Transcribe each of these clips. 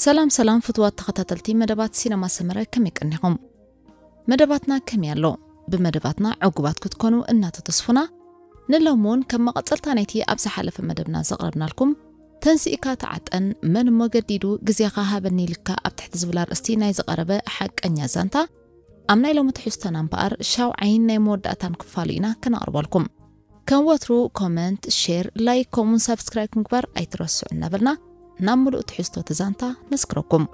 ሰላም ሰላም ፍትዋት ተኸታተልቲ መደባት ሲነማ ሰመረ፣ ከመይ ቀኒኹም? መደባትና ከመይ ኣሎ? ብመደባትና ዕጉባት ክትኮኑ እናተተስፉና፣ ንሎሚ እውን ከም መቐጸልታ ናይቲ ኣብ ዝሓለፈ መደብና ዘቕረብናልኩም ተንሲእካ ተዓጠን፣ መን እሞ ገዲዱ፣ ግዜኻ ሃበኒ ኢልካ ኣብ ትሕቲ ዝብል ኣርእስቲ ናይ ዝቐረበ ሓቀኛ ዛንታ ኣብ ናይ ሎሚ ትሕዝቶና እምበኣር ሻውዓይን ናይ መወዳእታን ክፋሉ ኢና ከነቕርበልኩም። ከም ወትሩ ኮመንት፣ ሼር፣ ላይክ ከምኡውን ሳብስክራይብ ምግባር ኣይትረስዑ እናበልና ናብ ምሉእ ትሕዝቶ እቲ ዛንታ ነስክረኩም።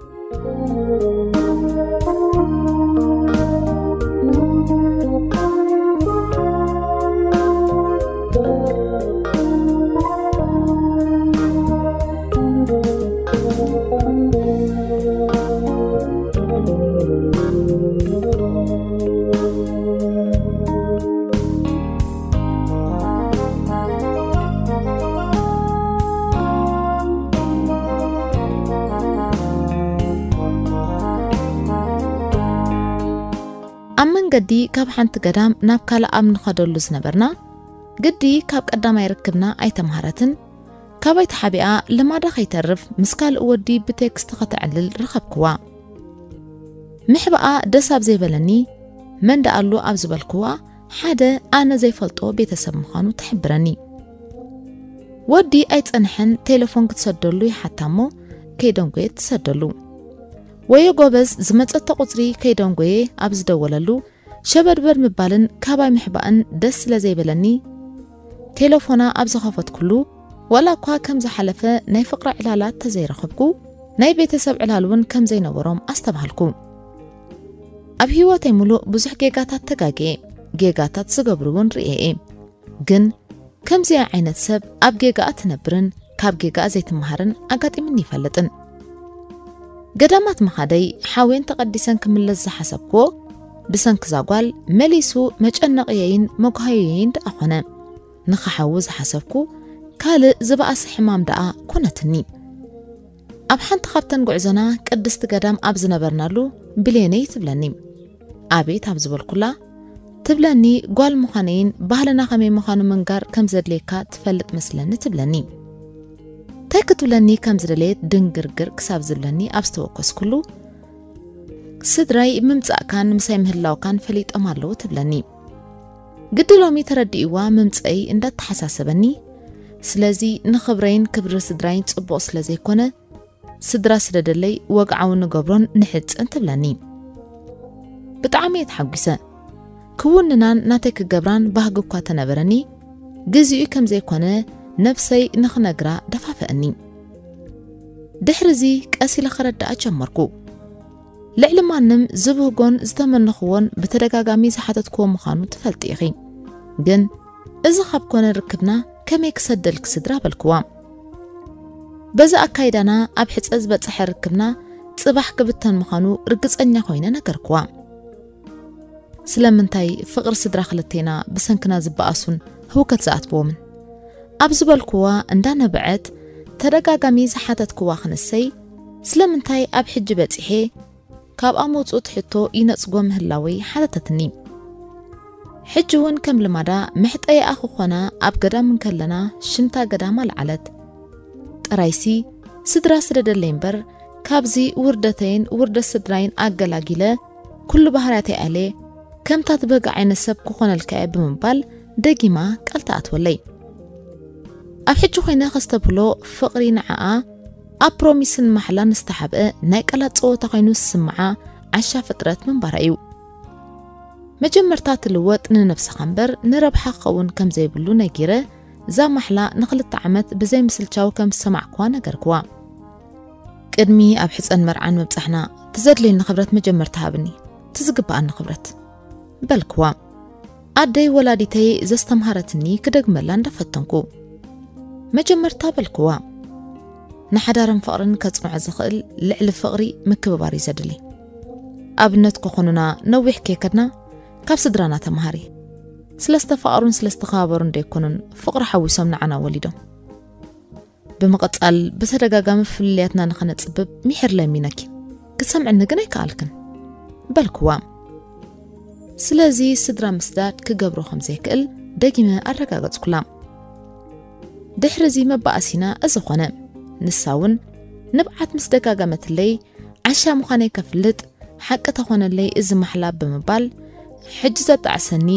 ኣብ መንገዲ ካብ ሓንቲ ገዳም ናብ ካልእ ኣብ ንኸደሉ ዝነበርና፣ ግዲ ካብ ቀዳማይ ርክብና ኣይተምሃረትን፣ ካባይ ተሓቢኣ ልማዳ ከይተርፍ ምስ ካልእ ወዲ ብቴክስት ከተዕልል ረኸብክዋ። ምሕባኣ ደስ ኣብ ዘይበለኒ፣ መን ደኣ ኣሎ ኣብ ዝበልክዋ፣ ሓደ ኣነ ዘይፈልጦ ቤተሰብ ምዃኑ ትሕብረኒ። ወዲ ኣይጸንሐን፣ ቴሌፎን ክትሰደሉ ይሓታ እሞ ከይደንጎየት ትሰደሉ። ወዮ ጎበዝ፣ ዝመጸቶ ቁጽሪ ከይደንጎየ ኣብ ዝደወለሉ፣ ሸበድበድ ምባልን ካባይ ምሕባእን ደስ ስለ ዘይበለኒ፣ ቴሌፎና ኣብ ዝኸፈትኩሉ፣ ዋላ እኳ ከም ዝሓለፈ ናይ ፍቕሪ ዕላላት ተዘይረኸብኩ፣ ናይ ቤተሰብ ዕላል እውን ከም ዘይነበሮም ኣስተብሃልኩ። ኣብ ህይወተይ ሙሉእ ብዙሕ ጌጋታት ተጋግየ፣ ጌጋታት ዝገብሩ እውን ርእየ እየ። ግን ከምዚኣ ዓይነት ሰብ ኣብ ጌጋኣ ትነብርን ካብ ጌጋኣ ዘይትመሃርን ኣጋጢምኒ ይፈልጥን። ገዳማት ምኻደይ ሓውየን ተቐዲሰን ክምለስ ዝሓሰብክዎ ብሰንኪ እዛ ጓል መሊሱ መጨነቕየይን መጓህየይን ደኣ ኾነ። ንኽሓዊ ዝሓሰብኩ ካልእ ዝበኣሰ ሕማም ደኣ ኮነትኒ። ኣብ ሓንቲ ካብተን ጉዕዞና ቅድስቲ ገዳም ኣብ ዝነበርናሉ ብሌነይ ትብለኒ። ኣቤት ኣብ ዝበልኩላ ትብለኒ፣ ጓል ምዃነይን ባህልና ከመይ ምዃኑ ምንጋር ከም ዘድልየካ ትፈልጥ መስለኒ ትብለኒ። እንታይ ክትብለኒ ከም ዝደለየት ድንግርግር ክሳብ ዝብለኒ ኣብ ዝተወከስኩሉ፣ ስድራይ ምምጻእካን ምሳይ ምህላውካን ፈሊጦም ኣለዉ ትብለኒ። ግዲ ሎሚ ተረዲእዋ ምምጸይ እንዳተሓሳሰበኒ፣ ስለዚ ንኽብረይን ክብሪ ስድራይን ጽቡቕ ስለ ዘይኮነ፣ ስድራ ስደደለይ ወግዓዊ ንገብሮን ንሕጽን ትብለኒ። ብጣዕሚ እየ ተሓጒሰ። ክውንናን ናተይ ክገብራን ባህጊ እኳ ተነበረኒ፣ ግዚኡ ከም ዘይኮነ ነብሰይ ንኽነግራ ደፋፈአኒ። ድሕሪ እዚ ቀስ ኢለ ክረድኣ ጀመርኩ። ልዕሊ ማንም ዝብህጎን ዝተመነኽዎን ብተደጋጋሚ ዝሓተትክዎ ምዃኑ ትፈልጢ ኢኺ። ግን እዚ ካብ ኮነ ርክብና ከመይ ክሰደልኪ ስድራ በልክዋ። በዚ ኣካይዳና ኣብ ሕጸ ዝበጽሐ ርክብና ጽባሕ ክብተን ምዃኑ ርግጸኛ ኮይነ ነገርክዋ። ስለምንታይ ፍቕሪ ስድራ ክልቴና ብሰንክና ዝበኣሱን ህውከት ዝኣትዎምን ኣብ ዝበልክዋ እንዳነበዐት ተደጋጋሚ ዝሓተትክዋ ክንሰይ ስለምንታይ ኣብ ሕጂ በጺሐ ካብ ኣመጹት ሕቶ ይነጽጎ ምህላወይ ሓተተትኒ። ሕጂ እውን ከም ልማዳ መሕጠያኣ ክኾና ኣብ ገዳም እንከለና ሽምታ ገዳም ኣልዓለት። ጥራይሲ ስድራ ስደደለይ እምበር ካብዚ ውርደተይን ውርደት ስድራይን ኣገላጊለ ኩሉ ባህርያተይ ኣልየ ከምታ ትበግዕ ዓይነት ሰብ ክኾነልካ እየ ብምባል ደጊማ ቃል ተኣትወለይ። ኣብ ሕጂ ኮይነ ከስተብህሎ ፍቕሪ ንዓኣ ኣብ ፕሮሚስን ማሕላን ዝተሓብአ ናይ ቃላት ጸወታ ኮይኑ ዝስምዓ ዓሻ ፍጥረት ምንባራ እዩ። መጀመርታ ትልወጥ ንነብስኻ እምበር ንረብሓ ክኸውን ከም ዘይብሉ ነጊረ እዛ ማሕላ ንኽልተ ዓመት ብዘይ ምስልቻው ከም ዝሰማዕክዋ ነገርክዋ። ቅድሚ ኣብ ሕጸን መርዓን ምብጻሕና ትዘድልየኒ ክብረት መጀመርታ ሃብኒ፣ ትዝግብኣኒ ክብረት በልክዋ። ኣደይ ወላዲተይ ዘስተምሃረትኒ ክደግመላ እንዳፈተንኩ መጀመርታ በልክዋ። ንሓዳርን ፍቕርን ከጽንዖ ዝኽእል ልዕሊ ፍቕሪ ምክብባር እዩ ዘድሊ። ኣብነት ክኾኑና ነዊሕ ከይከድና ካብ ስድራና ተምሃሪ። ስለ ዝተፋቐሩን ስለ ዝተኸባበሩን ደይኮኑን ፍቕሪ ሓዊሶም ንዓና ወሊዶም። ብምቕጻል ብተደጋጋሚ ፍልልያትና ንኸነጽብብ ሚሒር ለሚነኪ። ክትሰምዕኒ ግን ኣይከኣልክን በልክዋ። ስለዚ ስድራ ምስዳድ ክገብሮ ከም ዘይክእል ደጊመ ኣረጋገጽኩላ። ድሕሪ እዚ መባኣሲና እዚ ኾነ። ንሳ እውን ንብዓት ምስ ደጋገመትለይ፣ ዓሻ ምዃነይ ከፍልጥ፣ ሓቂ ተኾነለይ እዚ ማሕላ ብምባል፣ ሕጂ ዘጣዕሰኒ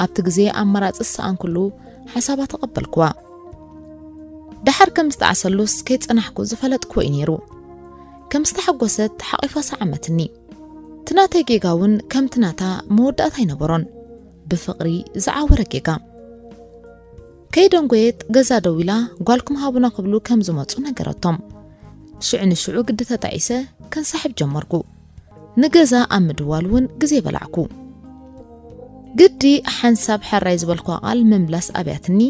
ኣብቲ ግዜ ኣማራጺ ዝሰኣንኩሉ ሓሳባ ተቐበልኩዋ። ደሓር ከም ዝተዓሰሉስ ከይጸናሕኩ ዝፈለጥኩዎ እዩ ነይሩ። ከም ዝተሓጎሰት ሓቒፋ ሰዓመትኒ። እቲ ናተይ ጌጋ እውን ከምቲ ናታ መወዳእታ ኣይነበሮን። ብፍቕሪ ዝዓወረ ጌጋ። ከይደንጎየት ገዛ ደው ኢላ ጓልኩም ሃቡና ክብሉ ከም ዝመጹ ነገረቶም። ሽዑ ንሽዑ ግዲ ተጣዒሰ ከንሳሕብ ጀመርኩ። ንገዛ ኣብ ምድዋል እውን ግዜ በላዕኩ። ግዲ ሓንሳብ ሕራይ ዝበልኩዋ ቃል ምምላስ ኣብያትኒ፣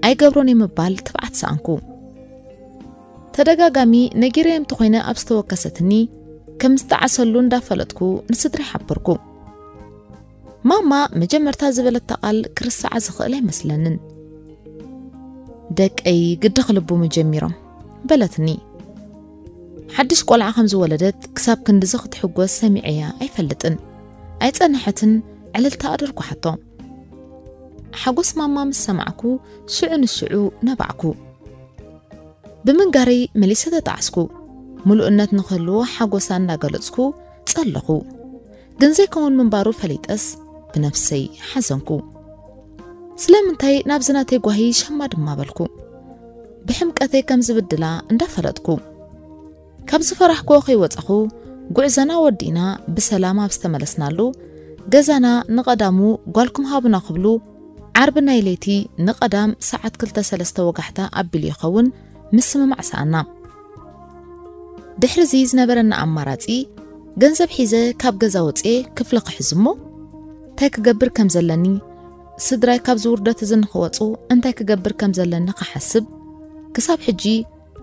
ኣይገብሮን የምባል ትብዓት ሰኣንኩ። ተደጋጋሚ ነጊረዮም ተኾይነ ኣብ ዝተወከሰትኒ ከም ዝተዓሰሉ እንዳፈለጥኩ ንስድሪ ሓበርኩ። ማማ መጀመርታ ዝበለታ ቃል ክርስዓ ዝኽእል ኣይመስለንን። ደቀይ ግዲ ክልብሙ ጀሚሮም በለትኒ። ሓድሽ ቆልዓ ከም ዝወለደት ክሳብ ክንድዚ ክትሕጎስ ሰሚዐያ ኣይፈልጥን። ኣይጸንሐትን ዕልልታ ኣደርጓሓቶ። ሓጎስ ማማ ምስ ሰማዕኩ ሽዑ ንሽዑ ነባዕኩ። ብምንጋረይ መሊሰ ተጣዕስኩ። ምሉእነት ንኽህልዎ ሓጎሳ እንዳገለጽኩ ጸለኹ። ግን ዘይከውን ምንባሩ ፈሊጠስ ብነፍሰይ ሓዘንኩ። ስለምንታይ ናብዚ ናተይ ጓሂ ሸማ ድማ በልኩ። ብሕምቀተይ ከም ዝብድላ እንዳፈለጥኩ። ካብ ዝፈራሕክዎ ከይወጻኹ፣ ጉዕዞና ወዲእና ብሰላም ኣብ ዝተመለስናሉ፣ ገዛና ንቐዳሙ ጓልኩም ሃቡና ክብሉ፣ ዓርቢ ናይ ለይቲ ንቐዳም ሰዓት ክልተ ሰለስተ ወጋሕታ ኣቢሉ ይኸውን ምስምማዕ ሰኣና። ድሕሪ እዚ ዝነበረና ኣማራጺ፣ ገንዘብ ሒዘ ካብ ገዛ ወጽኤ ክፍሊ ክሕዝ እሞ፣ እንታይ ክገብር ከም ዘለኒ፣ ስድራይ ካብዚ ውርደት እዚ ንኽወጹ እንታይ ክገብር ከም ዘለኒ ክሓስብ፣ ክሳብ ሕጂ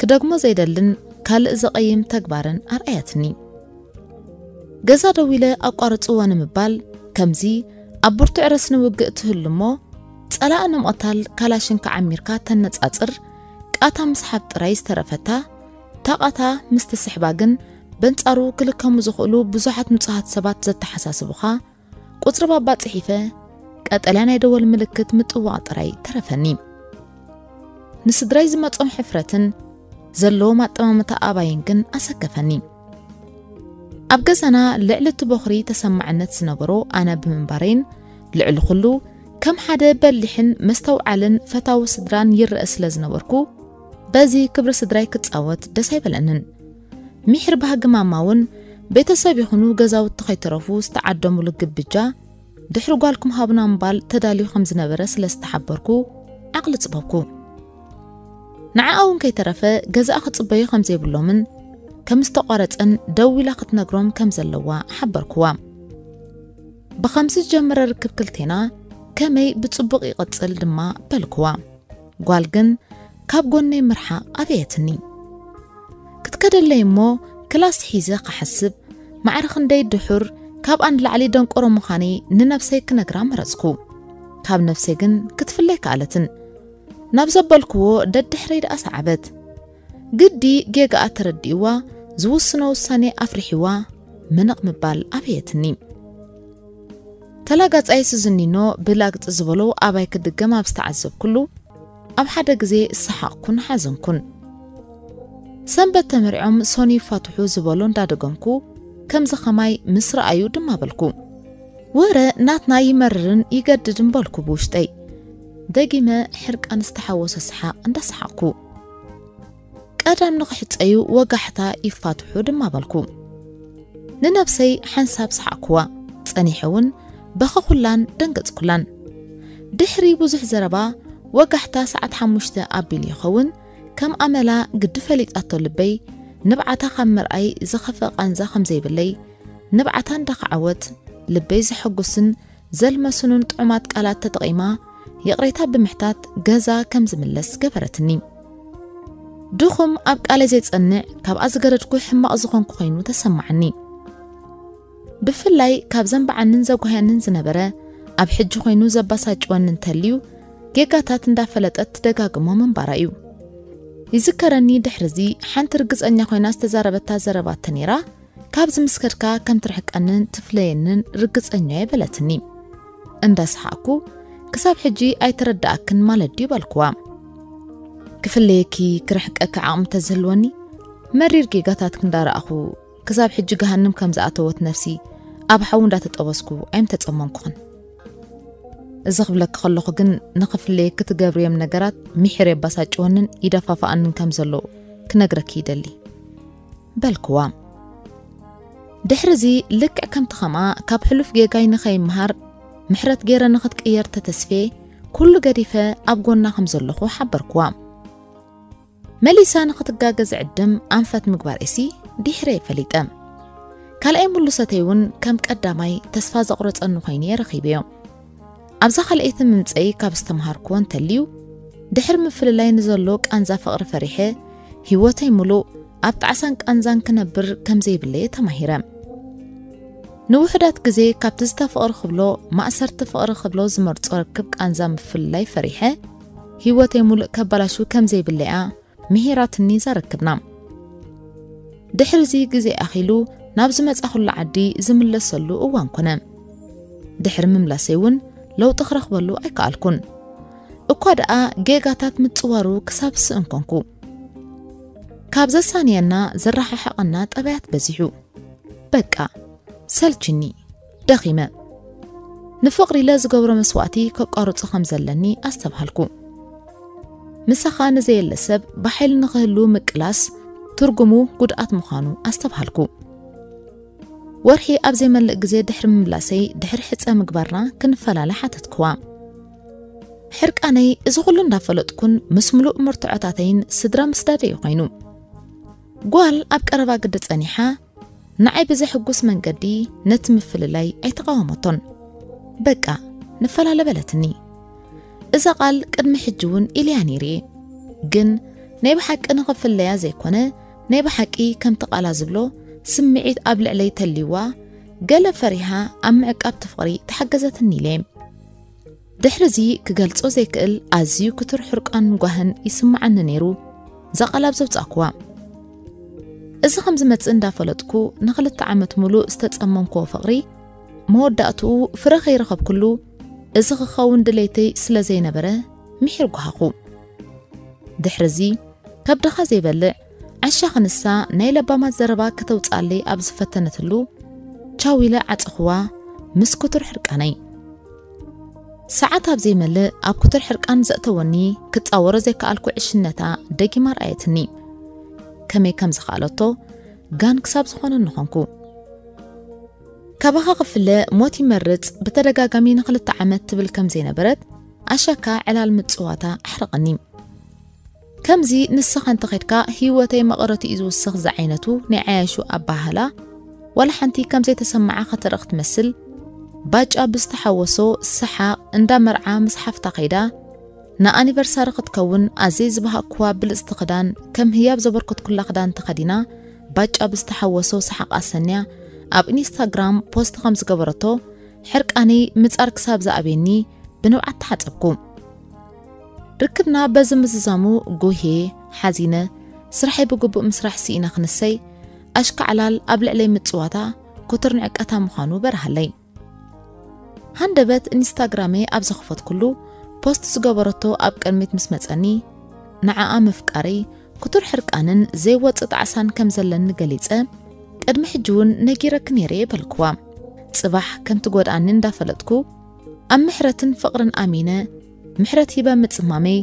ክደግሞ ዘይደልን ካልእ ዘቐይም ተግባርን ኣርኣያትኒ። ገዛ ደው ኢለ ኣቋርጽዎ ንምባል፣ ከምዚ ኣብ ብርቱዕ ረስኒ ውግእ ትህሉ እሞ፣ ጸላኢ ንምቕታል ካላሽንካ ዓሚርካ ተነጻጽር፣ ቃታ ምስሓብ ጥራይ ዝተረፈታ፣ እታ ቃታ ምስ ትስሕባ ግን በንጻሩ ክልከሙ ዝኽእሉ ብዙሓት ንጹሃት ሰባት ዘተሓሳስቡኻ፣ ቁጽሪ ባባ ጽሒፈ፣ ቀጠልያ ናይ ደወል ምልክት ምጥዋቕ ጥራይ ተረፈኒ። ንስድራይ ዝመጾም ሕፍረትን ዘለዎም ኣጠማምታ ኣባይን ግን ኣሰከፈኒ። ኣብ ገዛና ልዕሊ እቲ ቦኽሪ ተሰማዕነት ዝነበሮ ኣነ ብምንባረይን፣ ልዕሊ ኩሉ ከም ሓደ በሊሕን መስተውዓልን ፈታዊ ስድራን ይረአ ስለ ዝነበርኩ፣ በዚ ክብሪ ስድራይ ክጻወት ደስ ኣይበለንን። ሚሕር ባህጊ ማማ እውን ቤተሰብ ይኹኑ ገዛውቲ ከይተረፉ ዝተዓደሙሉ ግብጃ ድሕሪ ጓልኩም ሃቡና ምባል ተዳልዩ ከም ዝነበረ ስለ ዝተሓበርኩ ዓቕሊ ጽበብኩ። ንዓኣ እውን ከይተረፈ ገዛኣ ክጽበዩ ከም ዘይብሎምን ከም ዝተቋረጸን ደው ኢላ ክትነግሮም ከም ዘለዋ ሓበርኩዋ። ብኸምዚ ዝጀመረ ርክብ ክልቴና ከመይ ብጽቡቕ ይቕጽል ድማ በልኩዋ። ጓል ግን ካብ ጎነይ ምርሓቕ ኣብየትኒ። ክትከደለይ እሞ ክላስ ሒዘ ክሓስብ፣ ማዕረ ክንደይ ድሑር፣ ካብኣ ንላዕሊ ደንቆሮ ምዃነይ ንነብሰይ ክነግራ መረጽኩ። ካብ ነብሰይ ግን ክትፍለይ ከኣለትን። ናብ ዘበልክዎ ደድሕረይ ደኣ ሰዓበት። ግዲ ጌጋኣ ተረዲእዋ፣ ዝውስኖ ውሳኔ ኣፍሪሕዋ፣ ምንቕ ምባል ኣብየትኒ። ተላጋጻይ ስዝኒኖ ብላግጺ ዝበሎ ኣባይ ክድገም ኣብ ዝተዓዘብኩሉ፣ ኣብ ሓደ ግዜ ሰሓቕኩን ሓዘንኩን። ሰንበት ተመርዖም ሶኒ ይፋትሑ ዝበሎ እንዳደገምኩ፣ ከምዚ ኸማይ ምስ ረኣዩ ድማ በልኩ። ወረ ናትና ይመርርን ይገድድን በልኩ ብውሽጠይ። ደጊመ ሕርቃን ዝተሓወሶ ሰሓቕ እንዳሰሓቕኩ። ቀዳም ንኽሕጸዩ ወጋሕታ ይፋትሑ ድማ በልኩ። ንነብሰይ ሓንሳብ ሰሓቕኩዋ። ጸኒሐ እውን በኸኹላን ደንገጽኩላን። ድሕሪ ብዙሕ ዘረባ ወጋሕታ ሰዓት ሓሙሽተ ኣቢሉ ይኸውን ከም ኣመላ ግዲ ፈሊጣቶ ልበይ ንብዓታ ካብ ምርኣይ ዝኸፍእ ቃንዛ ከም ዘይብለይ ንብዓታ እንዳኸዓወት ልበይ ዘሐጉስን ዘልመስኑን ጥዑማት ቃላት ተጠቒማ ይቕሬታ ብምሕታት ገዛ ከም ዝምለስ ገበረትኒ። ድኹም ኣብ ቃለይ ዘይጸንዕ ካብኣ ዝገረድኩ ሕማቕ ዝኾንኩ ኮይኑ ተሰማዓኒ። ብፍላይ ካብ ዘንባዓንን ዘጓህያንን ዝነበረ ኣብ ሕጂ ኮይኑ ዘባሳጭወኒ እንተልዩ ጌጋታት እንዳፈለጠት ትደጋግሞ ምንባራ እዩ። ይዝከረኒ ድሕርዚ ሓንቲ ርግጸኛ ኮይና ዝተዛረበታ ዘረባተ ነይራ፣ ካብዚ ምስ ከድካ ከም ትርሕቀንን ትፍለየንን ርግጸኛ እየ በለትኒ። እንዳሰሓቕኩ ክሳብ ሕጂ ኣይተረዳኣክን ማለት ድዩ በልክዋ። ክፍለየኪ ክርሕቀኪ ዓቕሚ ተዝህልወኒ መሪር ጌጋታት ክንዳረኣኹ ክሳብ ሕጂ ገሃንም ከም ዝኣተወት ነፍሲ ኣብ ሓዊ እንዳተጠበስኩ ኣይምተጸመምኩኽን። እዚ ክብለኪ ከለኹ ግን ንኽፍለየኪ ትገብርዮም ነገራት ምሒር የባሳጭወንን ይደፋፍኣንን ከም ዘሎ ክነግረኪ ይደሊ በልክዋ። ድሕሪ እዚ ልክዕ ከምቲ ኸምኣ ካብ ሕሉፍ ጌጋይ ንኸይምሃር ምሕረት ገይረ ንኽትቅየር ተተስፌ ኩሉ ገዲፈ ኣብ ጎና ከም ዘለኹ ሓበርክዋ። መሊሳ ንኽትጋገ ዝዕድም ኣንፈት ምግባር እሲ ድሕረ ፈሊጠ። ካልኣይ ምሉሰተይ እውን ከም ቀዳማይ ተስፋ ዘቑረጸኒ ኮይነ ረኺበዮ። ኣብዛ ካልኣይቲ ምምጸይ ካብ ዝተምሃርክዎ እንተልዩ ድሕሪ ምፍልላይ ንዘሎ ቃንዛ ፍቕሪ ፈሪሐ ህይወተይ ሙሉእ ኣብ ጣዕሳን ቃንዛን ክነብር ከም ዘይብለየ ተማሂረ። ንውሑዳት ግዜ ካብ ትዝታ ፍቕሪ ክብሎ ማእሰርቲ ፍቕሪ ክብሎ ዝመርጾ ርክብ ቃንዛ ምፍልላይ ፈሪሐ ህይወተይ ሙሉእ ከባላሹ ከም ዘይብለያ ምሂራትኒ ዛረክብና። ድሕሪ እዚ ግዜ ኣኺሉ ናብ ዝመጻኹሉ ዓዲ ዝምለሰሉ እዋን ኮነ። ድሕሪ ምምላሰይ እውን ለውጢ ክረኽበሉ ኣይከኣልኩን። እኳ ደኣ ጌጋታት ምጽዋሩ ክሳብ ስእን ኮንኩ። ካብ ዘሳንየና ዘረሓሕቐና ጠባያት በዚሑ። በቃ ሰልችኒ፣ ደኺመ። ንፍቕሪ ኢለ ዝገብሮ መስዋእቲ ከቋርጾ ከም ዘለኒ ኣስተብሃልኩ። ምሳኻ ንዘየለ ሰብ ብሓይሊ ንኽህሉ ምቅላስ ትርጉሙ ጉድኣት ምዃኑ ኣስተብሃልኩ። ወርሒ ኣብ ዘይመልእ ግዜ ድሕሪ ምምላሰይ ድሕሪ ሕጸ ምግባርና ክንፈላለ ሓተትክዋ። ሕርቃነይ እዚ ኩሉ እንዳፈለጥኩን ምስ ምሉእ መርትዖታተይን ስድራ ምስዳደይ ኮይኑ። ጓል ኣብ ቀረባ ግዲ ጸኒሓ ንዓይ ብዘሕጉስ መንገዲ ነቲ ምፍልላይ ኣይተቓወመቶን። በቃ ንፈላለ በለትኒ። እዛ ቃል ቅድሚ ሕጂ እውን ኢልያ ነይረ። ግን ናይ ብሓቂ ንኽፍለያ ዘይኮነ ናይ ብሓቂ ከምቲ ቃላ ዝብሎ ስምዒት ኣብ ልዕለይ ተልይዋ ገለ ፈሪሃ ኣብ ምዕቃብ ፍቕሪ ተሓገዘትኒ ኢለ። ድሕሪ እዚ ክገልጾ ዘይክእል ኣዝዩ ክቱር ሕርቃን ጓህን ይስምዓኒ ነይሩ። እዛ ቃል ኣብ ዘውጻእክዋ። እዚ ከም ዝመጽእ እንዳፈለጥኩ ንኽልተ ዓመት ሙሉእ ዝተጸመምክዎ ፍቕሪ መወዳእትኡ ፍረ ከይረኸብኩሉ እዚ ክኸውን ድሌተይ ስለ ዘይነበረ ምሒር ጓሃኹ። ድሕሪ እዚ ከብድኻ ዘይበልዕ ዓሻ ክንሳ ናይ ለባማት ዘረባ ከተውጻለይ ኣብ ዝፈተነትሉ ቻው ኢለ ዓጽኽዋ ምስ ክቱር ሕርቃነይ። ሰዓት ኣብ ዘይመልእ ኣብ ክቱር ሕርቃን ዘእተወኒ ክጻወሮ ዘይከኣልኩ ዕሽነታ ደጊማ ረኣየትኒ። ከመይ ከም ዝኸኣለቶ ጋን ክሳብ ዝኾነኒ ኾንኩ። ካባኻ ክፍለ ሞት ይመርጽ ብተደጋጋሚ ንኽልተ ዓመት ትብል ከም ዘይነበረት ኣሻካ ዕላል ምጽዋታ ኣሕረቐኒ። ከምዚ ንስኻ እንተኸድካ ህይወተይ መቐረቱ እዩ ዝውስኽ ዝዓይነቱ ናይ ዓያሹ ኣባህላ ዋላ ሓንቲ ከም ዘይተሰምዓ ከተርኢ ክትመስል ባጫ ብዝተሓወሶ ሰሓቕ እንዳ መርዓ ምስ ሓፍታ ከይዳ ንኣኒቨርሳሪ ክትከውን ኣዘይ ዝበሃቕክዋ ብልጽቲ ክዳን ከም ህያብ ዘበርከትኩላ ክዳን ተኸዲና ባጫ ብዝተሓወሶ ሰሓቕ ኣሰንያ ኣብ ኢንስታግራም ፖስት ከም ዝገበረቶ ሕርቃነይ ምጻር ክሳብ ዝኣብየኒ ብንብዓት ተሓጸብኩ። ርክብና በዚ ምዝዛሙ ጉሄ፣ ሓዚነ፣ ስራሐይ ብግቡእ ምስራሕ ስኢነ ክንሰይ ኣሽካዕላል ኣብ ልዕለይ ምጽዋታ ክቱር ንዕቀታ ምዃኑ በርሃለይ። ሃንደበት ኢንስታግራመይ ኣብ ዘኽፈትኩሉ ፖስት ዝገበረቶ ኣብ ቅድሚት ምስ መጸኒ ንዓኣ ምፍቃረይ ክቱር ሕርቃንን ዘይወጽእ ጣዕሳን ከም ዘለኒ ገሊጸ ቅድሚ ሕጂ እውን ነጊረኪ ነይረ በልክዋ። ጽባሕ ከም ትጎድኣኒ እንዳፈለጥኩ ኣብ ምሕረትን ፍቕርን ኣሚነ ምሕረት ሂበ ምጽማመይ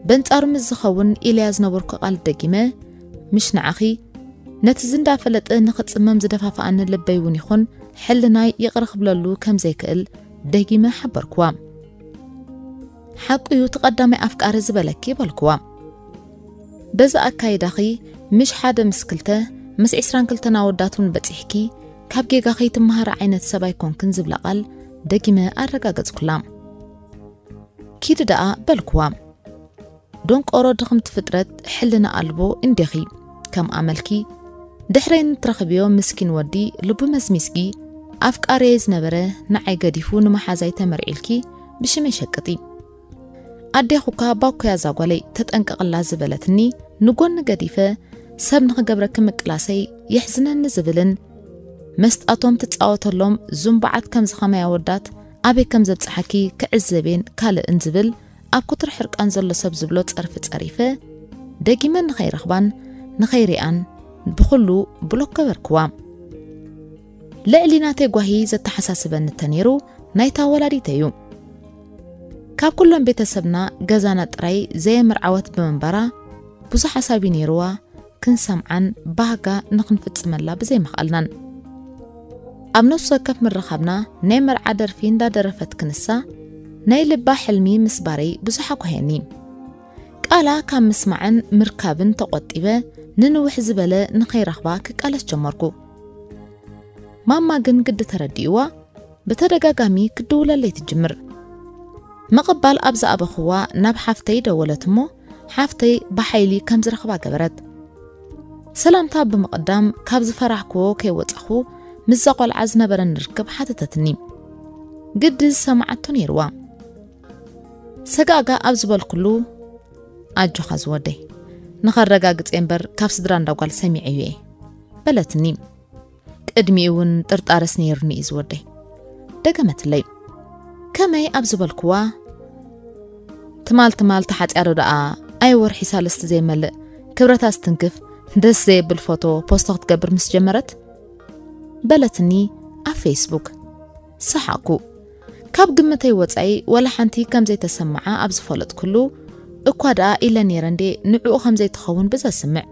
በንጻሩ ምስ ዝኸውን ኢለያ ዝነበርኩ ቃል ደጊመ ምሽ ንዓኺ ነቲ ዝንዳፈለጠ ንኽጽመም ዝደፋፍኣኒ ልበይ እውን ይኹን ሕልናይ ይቕረ ክብለሉ ከም ዘይክእል ደጊመ ሓበርክዋ። ሓቁዩ እቲ ቀዳማይ ኣፍቃሪ ዝበለኪ በልክዋ። በዚ ኣካይዳኺ ምሽ ሓደ ምስ ክልተ ምስ ዕስራን ክልተን ኣወዳት እውን በጺሕኪ ካብ ጌጋኺ ትመሃሪ ዓይነት ሰብ ኣይኮንክን ዝብላ ቃል ደጊመ ኣረጋገጽኩላ። ኪዲ ደኣ በልክዋ። ደንቆሮ ድኽምቲ ፍጥረት ሕልና ኣልቦ እንዲኺ ከም ኣመልኪ ድሕረይ ንትረኽብዮ ምስኪን ወዲ ልቡ መዝሚዝጊ ኣፍቃሪየይ ዝነበረ ንዓይ ገዲፉ ንመሓዛይ ተመርዒልኪ ብሽመይ ሸቅጢ ኣዴኹካ ባኮያ ዛጓለይ ተጠንቀቕላ ዝበለትኒ ንጎኒ ገዲፈ ሰብ ንኽገብረኪ ምቅላሰይ የሕዝነኒ ዝብልን መስጣቶም ትጻወተሎም ዙምባዓት ከም ዝኸማይ ኣወዳት ኣበይ ከም ዘብጽሓኪ ክዕዘቤን ካልእን ዝብል ኣብ ኩትር ሕርቃን ዘሎ ሰብ ዝብሎ ጸርፊ ጸሪፈ፣ ደጊመ ንኸይረኽባን ንኸይሪኣን ብኹሉ ብሎክ ገበርክዋ። ልዕሊ ናተይ ጓሂ ዘተሓሳስበኒ ተነይሩ ናይታ ወላዲተይ እዩ። ካብ ኩሎም ቤተሰብና ገዛና ጥራይ ዘየምርዓወት ብምንባራ ብዙሕ ሓሳብ እዩ ነይርዋ፣ ክንሰምዓን ባህጋ ንኽንፍጽመላ ብዘይምኽኣልናን። ኣብ ነፍሲ ወከፍ ምርኻብና ናይ መርዓ ደርፊ እንዳደረፈት ክንሳ ናይ ልባ ሕልሚ ምስባረይ ብዙሕ ኣጓህየኒ። ቃላ ካብ ምስማዕን ምርካብን ተቖጢበ ንንውሕ ዝበለ ንኸይረኽባ ክቃለስ ጀመርኩ። ማማ ግን ግዲ ተረዲእዋ ብተደጋጋሚ ክድውለለይ ትጅምር። ምቕባል ኣብ ዝኣበኽዋ ናብ ሓፍተይ ደወለት እሞ ሓፍተይ ብሓይሊ ከም ዝረኽባ ገበረት። ሰላምታ ብምቕዳም ካብ ዝፈራሕክዎ ከይወጻኹ ምስዛ ቆልዓ ዝነበረን ርክብ ሓተተትኒ። ግዲ ዝሰማዓቶ ነይርዋ። ሰጋእጋ ኣብ ዝበልኩሉ ኣጆኻ ዝወደይ፣ ንኸረጋግጽ እምበር ካብ ስድራ እንዳጓል ሰሚዐ እየ በለትኒ። ቅድሚኡ እውን ጥርጣረስ ነይሩኒ እዩ ዝወደይ። ደገመትለይ። ከመይ ኣብ ዝበልክዋ ትማል ትማል ተሓጽያ ዶ ደኣ ኣይ ወርሒ ሳልስቲ ዘይመልእ ክብረታ ዝትንክፍ ደስ ዘየብል ፎቶ ፖስቶ ክትገብር ምስ ጀመረት በለትኒ ኣብ ፌስቡክ። ሰሓቕኩ። ካብ ግምተይ ወጻኢ ወላ ሓንቲ ከም ዘይተሰምዓ ኣብ ዝፈለጥኩሉ እኳ ደኣ ኢለ ነይረ እንዴ ንዕኡ ከም ዘይትኸውን ብዘስምዕ።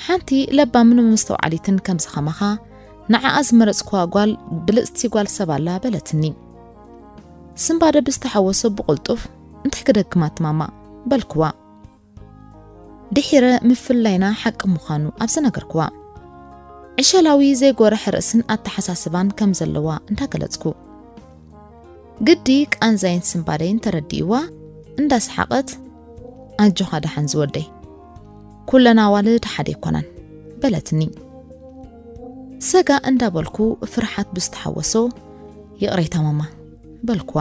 ሓንቲ ለባምን መስተውዓሊትን ከም ዝኸማኻ ንዓኣ ዝመረጽኩዋ ጓል ብልጽቲ ጓል ሰብ ኣላ በለትኒ። ስንባደ ብዝተሓወሶ ብቕልጡፍ እንታይ ክደግማት ማማ በልክዋ። ድሒረ ምፍላይና ሓቂ ምዃኑ ኣብ ዝነገርክዋ። ዕሸላዊ ዘይጎርሕ ርእስን ኣተሓሳስባን ከም ዘለዋ እንዳገለጽኩ። ግዲ ቃንዛይን ስንባደይን ተረዲእዋ እንዳሰሓቐት ኣጆኻ ደሓን ዝወደይ። ኩለን ኣዋልድ ሓደ ኣይኮናን በለትኒ። ሰጋ እንዳበልኩ ፍርሓት ብዝተሓወሶ ይቕሬታ ማማ በልክዋ።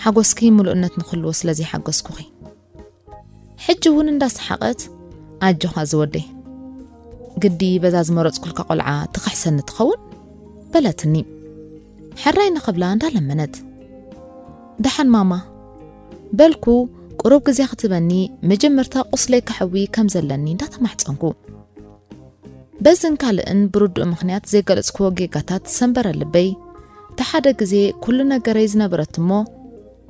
ሓጎስኪ ምሉእነት ንኽልዎ ስለ ዘይሓጎስኩኺ። ሕጂ እውን እንዳሰሓቐት ኣጆኻ ዝወደይ። ግዲ በዛ ዝመረጽኩልካ ቆልዓ ትኽሕሰኒ ትኸውን በለትኒ። ሕራይ ንኽብላ እንዳለመነት። ደሓን ማማ በልኩ። ቁሩብ ግዜ ክትበኒ መጀመርታ ቁስለይ ከሕዊ ከም ዘለኒ እንዳተማሕጸንኩ። በዝን ካልእን ብርዱእ ምኽንያት ዘይገለጽክዎ ጌጋታት ሰንበረ ልበይ። እቲ ሓደ ግዜ ኩሉ ነገረይ ዝነበረት እሞ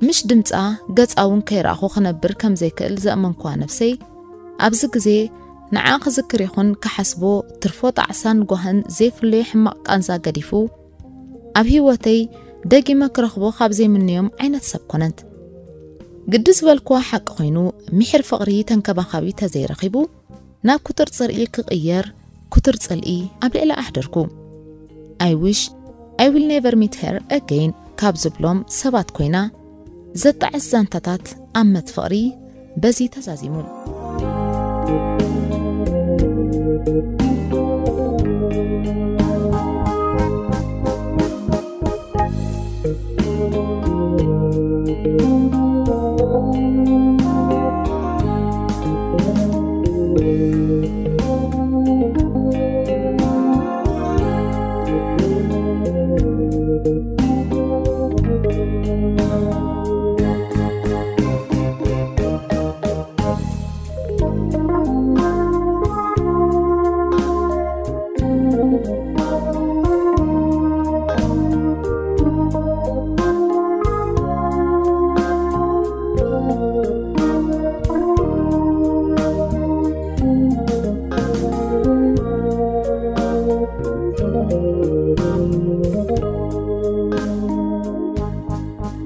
ምሽ ድምጻ ገጻ እውን ከይረኣኹ ክነብር ከም ዘይክእል ዘእመንኩዋ ነብሰይ ኣብዚ ግዜ ንዓ ክዝክር ይኹን ክሓስቦ ትርፎ ጣዕሳን ጓህን ዘይፍለዮ ሕማቕ ቃንዛ ገዲፉ ኣብ ህይወተይ ደጊመ ክረኽቦ ካብ ዘይምንዮም ዓይነት ሰብ ኮነት። ግዲ ዝበልክዋ ሓቂ ኮይኑ ምሒር ፍቕሪ ተንከባኻቢ ተዘይረኺቡ ናብ ኩትር ጽርኢ ክቕየር ኩትር ጽልኢ ኣብ ልዕሊ ኣሕደርኩ። I wish I will never meet her again ካብ ዝብሎም ሰባት ኮይና ዘጣዕስ ዛንታታት ኣመት ፍቕሪ በዚ ተዛዚሙ።